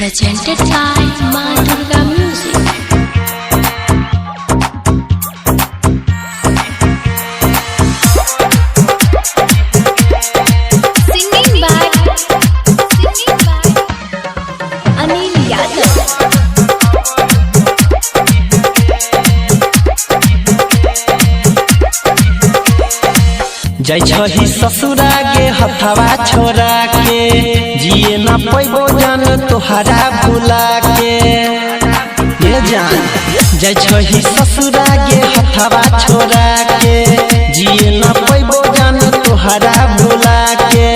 Presented by Ma Durga Music. Singing by Singing by Anil Yadav. जाइ छही ससुरा के हथवा छोरा के, जिए न पैबो जान तोहरा भुला के। ये जान जाइ छही ससुरा के हथवा छोरा के, जिए न पैबो जान तोहरा भुला के।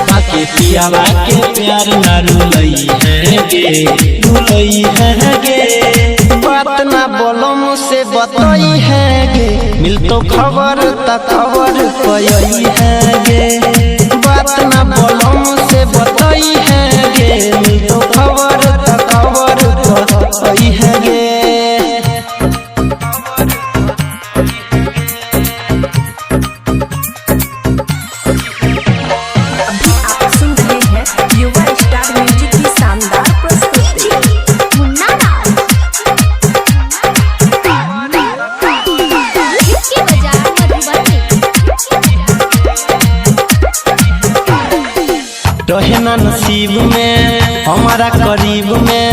बाकी पियावा के प्यार ना रुलई है गे, रुलई है गे। बात ना बोलो मुझसे बतई है गे, मिल तो खबर त खबर पई है गे। बात ना बोलो मुझसे बतई है गे, मिल तो खबर त खबर पई है गे। अभी आप सुन रहे हैं युवा स्टार म्यूजिक की शानदार प्रस्तुति। मुन्ना राज। के बाजार मधुबनी। रहे ना नसीब में हमारा करीब में,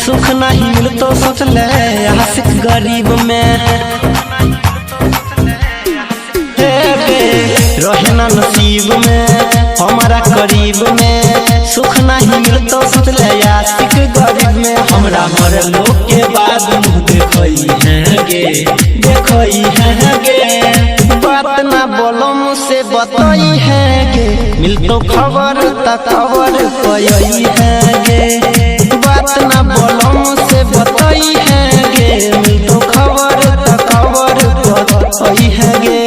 सुख नहीं मिलतो सोच ले आशिक गरीब में। हे गे, रहे ना नसीब में हमारा करीब में, सुख नहीं मिलतो सोच ले आशिक गरीब में। हमरा मरलो के बाद मुँह देखई है गे, देखई है गे। बात ना बोलो मुझसे बतई है गे, मिल तो खबर त खबर पई है गे। बात ना बोलो मुझसे बतई है गे, मिल तो खबर त खबर पई है गे।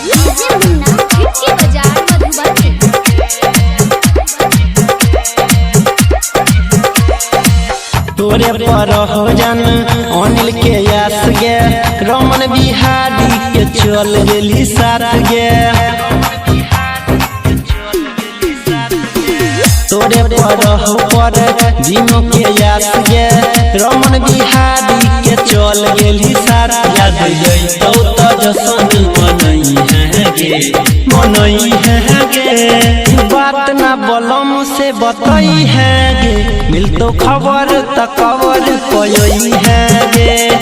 डीजे मुन्ना के बाजार मधुबनी। तोरे पर हो जान अनिल के आस गे, रमन बिहारी के चल गेली साथ गे। तोरे पर हो पर दिनों के आस गे, रमन बिहारी के चल गेली साथ। याद जइतौ त जसन मनई है गे, मनई है गे। बात ना बोलो मुझसे बतई है गे, मिल तो खबर त खबर पई है गे।